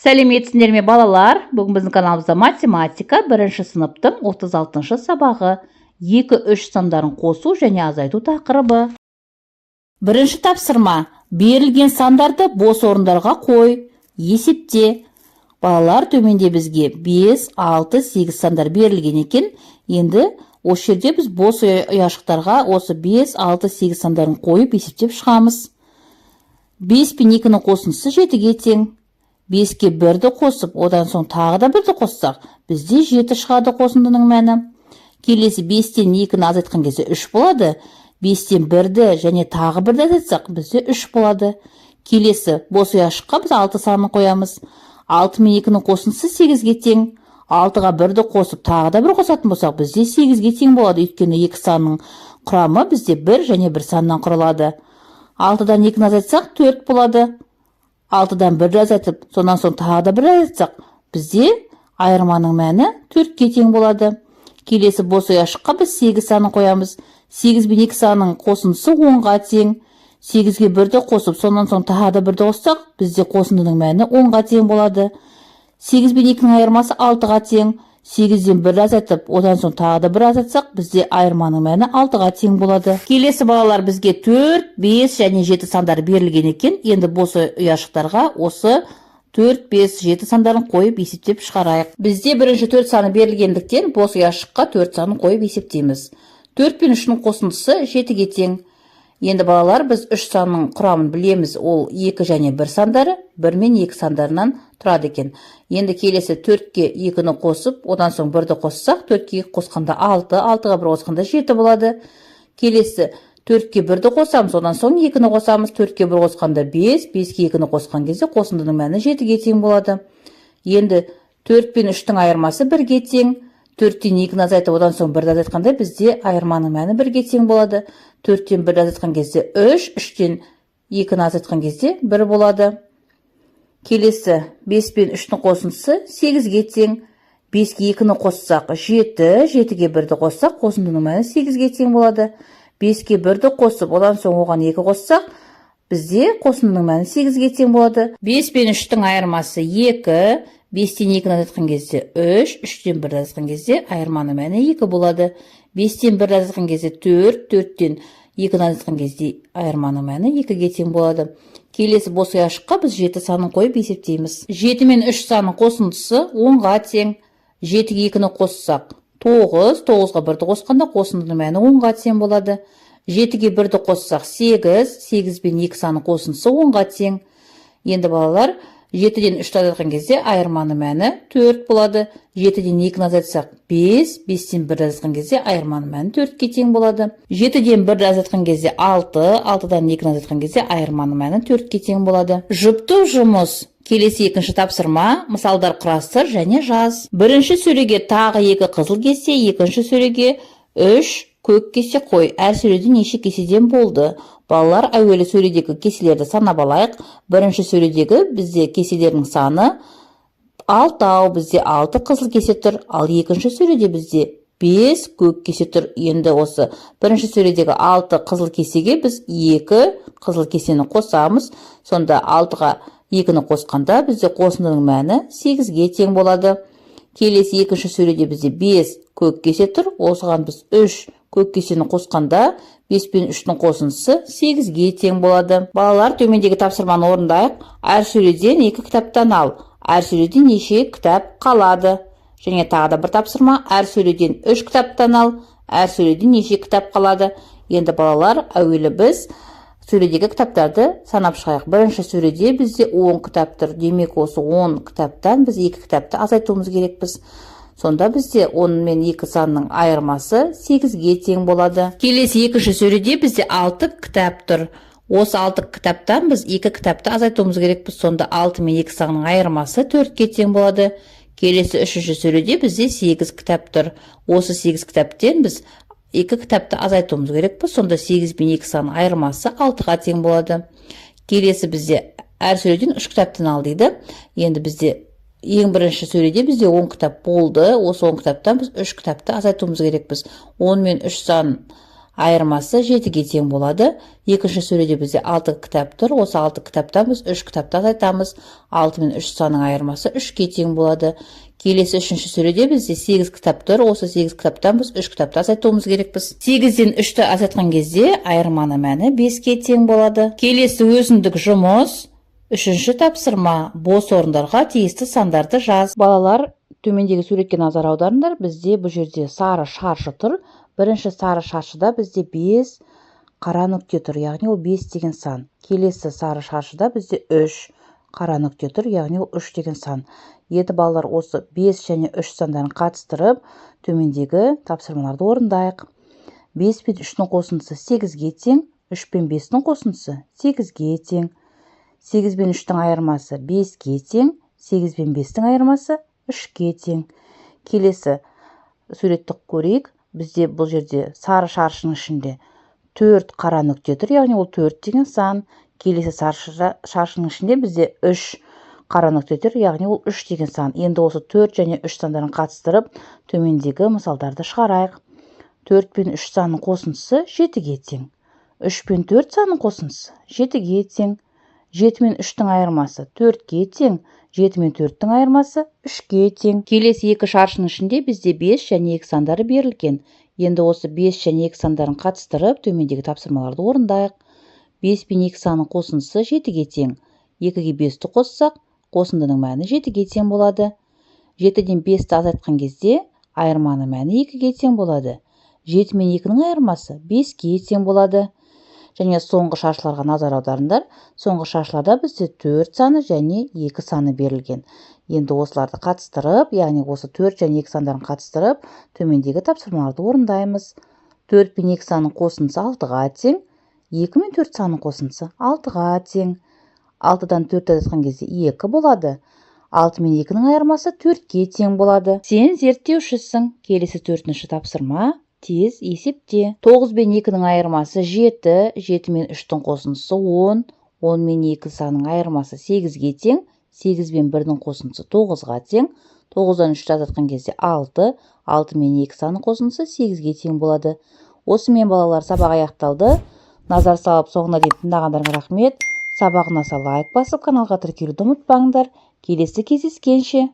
Сәлеметсіңдер ме, балалар! Бүгін біздің каналымызда математика, бірінші сыныптың 36 сабағы, 2, 3 сандарын қосу және азайту тақырыбы. Бірінші тапсырма: берілген сандарды бос орындарға қой, есепте. Балалар, төменде бізге 5, 6, 8 сандар берілген екен. Енді осы жерде біз бос ұяшықтарға осы 5, 6, 8 сандарын қойып, есептеп шығамыз. 5 пен 2-нің қосындысы 7-ге тең. 5-ке 1-ді қосып, одан соң тағы да 1-ді қоссақ, бізде 7 шығады қосындының мәні. Келесі 5-тен 2-ні азайтқан кезде 3 болады. 5-тен 1-ді және тағы 1-ді азайтсақ, бізде 3 болады. Келесі бос ұяшыққа біз 6 санын қоямыз. 6 мен 2-нің қосындысы 8-ге тең. 6-ға 1-ді қосып, тағы да 1 қосатын болсақ, бізде 8-ге тең болады, өйткені екі санның құрамы бізде 1 және 1 саннан құралады. 6-дан 2-ні азайтсақ, 4 болады. 6-дан 1-ді азайтып, сонан соң тағы да 1 азайтсақ, бізде айырманың мәні 4-ке тең болады. Келесі бос ұяшыққа біз 8 санын қоямыз. 8 бен 2 санының қосындысы 10-ға тең. 8-ге 1-ді қосып, сонан соң тағы да 1-ді қоссақ, бізде қосындының мәні 10-ға тең болады. 8 бен 2-нің айырмасы 6-ға тең. 8-ден 1 азайтып, одан соң тағы да 1 азайтсақ, бізде айырманың мәні 6-ға тең болады. Келесі, балалар, бізге 4, 5 және 7 сандары берілген екен. Енді бос ұяшықтарға осы 4, 5, 7 сандарын қойып, есептеп шығарайық. Бізде бірінші 4 саны берілгендіктен, бос ұяшыққа 4 санын қойып есептейміз. 4 пен 3-нің қосындысы 7-ге тең. Енді, балалар, біз 3 санның құрамын білеміз. Ол 2 және 1 сандары, 1 мен 2 сандарынан тұрады екен. Енді келесі 4-ке 2-ні қосып, одан соң 1-ді қоссақ, 4-ке 2 қосқанда 6, 6-ға 1 қосқанда 7 болады. Келесі 4-ке 1-ді қосамыз, одан соң 2-ні қосамыз. 4-ке 1 қосқанда 5, 5-ке 2-ні қосқан кезде қосындының мәні 7-ге тең болады. Енді 4 пен 3-тің айырмасы 1-ге тең. 4-тен 2-ні азайтып, одан соң 1-ді азайтқанда, бізде айырманың мәні 1-ге тең болады. 4-тен 1-ді азайтқан кезде 3, 3-тен 2-ні азайтқан кезде 1 болады. Келесі 5 пен 3-тің қосындысы 8-ге тең. 5-ке 2-ні қоссақ 7, 7-ге 1-ді қоссақ, қосындының мәні 8-ге тең болады. 5-ке 1-ді қосып, одан соң оған 2 қоссақ, бізде қосындының мәні 8-ге тең болады. 5 пен 3-тің айырмасы 2, 5-тен 2-ні азайтқан кезде 3, 3-тен 1-ді азайтқан кезде айырманың мәні 2 болады. 5-тен 1-ді азайтқан кезде 4, 4-тен 2-ні азайтқан кезде айырманың мәні 2-ге тең болады. Келесі бос ұяшыққа біз 7 санын қойып есептейміз. 7 мен 3 санның қосындысы 10-ға тең. 7-ге 2-ні қоссақ 9, 9-ға 1-ді қосқанда қосындының мәні 10-ға тең болады. 7-ге 1-ді қоссақ 8, 8 бен 2 санның қосындысы 10-ға тең. Енді, балалар, 7-ден 3-ті азайтқан кезде айырманың мәні 4 болады. 7-ден 2-ні азайтсақ 5, 5-тен 1-ді азайтқан кезде айырманың мәні 4-ке тең болады. 7-ден 1-ді азайтқан кезде 6, 6-дан 2-ні азайтқан кезде айырманың мәні 4-ке тең болады. Жұптық жұмыс. Келесі екінші тапсырма: мысалдар құрастыр және жаз. Бірінші сөреге тағы екі қызыл кесе, екінші сөреге үш көк кесе қой. Әр сөреде неше кеседен болды? Балалар, әуелі сөредегі кеселерді санап алайық. Бірінші сөредегі бізде кеселердің саны алтау, бізде алты қызыл кесе тұр. Ал екінші сөреде бізде бес көк кесе тұр. Енді осы бірінші сөредегі алты қызыл кесеге біз екі қызыл кесені қосамыз. Сонда алтыға екіні қосқанда, бізде қосындының мәні 8-ге тең болады. Келесі екінші сөреде бізде бес көк кесе тұр. Осыған біз үш көк кесені қосқанда, 5 пен 3-тің қосындысы 8-ге тең болады. Балалар, төмендегі тапсырманы орындайық. Әр сөреден екі кітаптан ал. Әр сөреден неше кітап қалады? Және тағы да бір тапсырма: әр сөреден үш кітаптан ал. Әр сөреден неше кітап қалады? Енді, балалар, әуелі біз сөредегі кітаптарды санап шығайық. Бірінші сөреде бізде 10 кітап тұр. Демек, осы 10 кітаптан біз екі кітапты азайтуымыз керекпіз. Сонда бізде 10 мен 2 санның айырмасы 8-ге тең болады. Келесі екінші сөреде бізде 6 кітап тұр. Осы 6 кітаптан біз екі кітапты азайтуымыз керекпіз. Сонда 6 мен 2 санның айырмасы 4-ке тең болады. Келесі үшінші сөреде бізде 8 кітап тұр. Осы 8 кітаптен біз екі кітапты азайтуымыз керекпіз. Сонда 8 бен 2 санның айырмасы 6-ға тең болады. Келесі бізде әр сөреден үш кітаптан ал дейді. Енді бізде ең бірінші сөреде бізде 10 кітап болды. Осы 10 кітаптан біз үш кітапты азайтуымыз керекпіз. 10 мен 3 сан Айырмасы 7-ге тең болады. Екінші сөреде бізде 6 кітап тұр. Осы 6 кітаптан біз 3 кітапты азайтамыз. 6 мен 3 санының айырмасы 3-ке тең болады. Келесі үшінші сөреде бізде 8 кітап тұр. Осы 8 кітаптан біз 3 кітапты азайтуымыз керекпіз. 8-ден 3-ті азайтқан кезде айырманың мәні 5-ке тең болады. Келесі өзіндік жұмыс. Үшінші тапсырма. Бос орындарға тиісті сандарды жаз. Балалар, төмендегі суретке назар аударыңдар. Бізде бұл жерде сары шаршы тұр. Бірінші сары шаршыда бізде 5 қара нүкте тұр, яғни ол 5 деген сан. Келесі сары шаршыда бізде 3 қара нүкте тұр, яғни ол 3 деген сан. Енді, балалар, осы 5 және 3 сандарын қатыстырып, төмендегі тапсырмаларды орындайық. 5 пен 3-тің қосындысы 8-ге тең, 3 пен 5-тің қосындысы 8-ге тең. 8 пен 3-тің айырмасы 5-ке тең, 8 пен 5-тің айырмасы 3-ке тең. Келесі суретті көрейік. Бізде бұл жерде сары шаршының ішінде 4 қара нүкте тұр, яғни ол 4 деген сан. Келесі сары шаршының ішінде бізде 3 қара нүкте тұр, яғни ол 3 деген сан. Енді осы 4 және 3 сандарын қатыстырып, төмендегі мысалдарды шығарайық. 4 пен 3 санының қосындысы 7-ге тең. 3 пен 4 санының қосындысы 7-ге тең. 7 мен 3-тің айырмасы 4-ке тең. 7 мен 4-тің айырмасы 3-ке тең. Келесі екі шаршының ішінде бізде 5 және 2 сандары берілген. Енді осы 5 және 2 сандарын қатыстырып, төмендегі тапсырмаларды орындайық. 5 пен 2 санының қосындысы 7-ге тең. 2-ге 5-ті қоссақ, қосындының мәні 7-ге тең болады. 7-ден 5-ті азайтқан кезде айырманың мәні 2-ге тең болады. 7 мен 2-нің айырмасы 5-ке тең болады. Және соңғы шаршыларға назар аударыңдар. Соңғы шаршыларда бізде 4 саны және 2 саны берілген. Енді осыларды қатыстырып, яғни осы 4 және 2 сандарын қатыстырып, төмендегі тапсырмаларды орындаймыз. 4 пен 2 санының қосындысы 6-ға тең, 2 мен 4 санының қосындысы 6-ға тең. 6-дан 4 азайтқан кезде 2 болады. 6 мен 2-нің айырмасы 4-ке тең болады. Сен зерттеушісің. Келесі төртінші тапсырма. Тез есепте. 9 пен 2-нің айырмасы 7, 7 мен 3-тің қосындысы 10, 10 мен 2 санының айырмасы 8-ге тең, 8 пен 1-дің қосындысы 9-ға тең, 9-дан 3-ті азайтқан кезде 6, 6 мен 2 санының қосындысы 8-ге тең болады. Осымен, балалар, сабақ аяқталды. Назар салып, соңына дейін тыңдағандарыңа рахмет. Сабақ ұнаса, лайк басып, каналға тіркелуді ұмытпаңдар. Келесі кездескенше.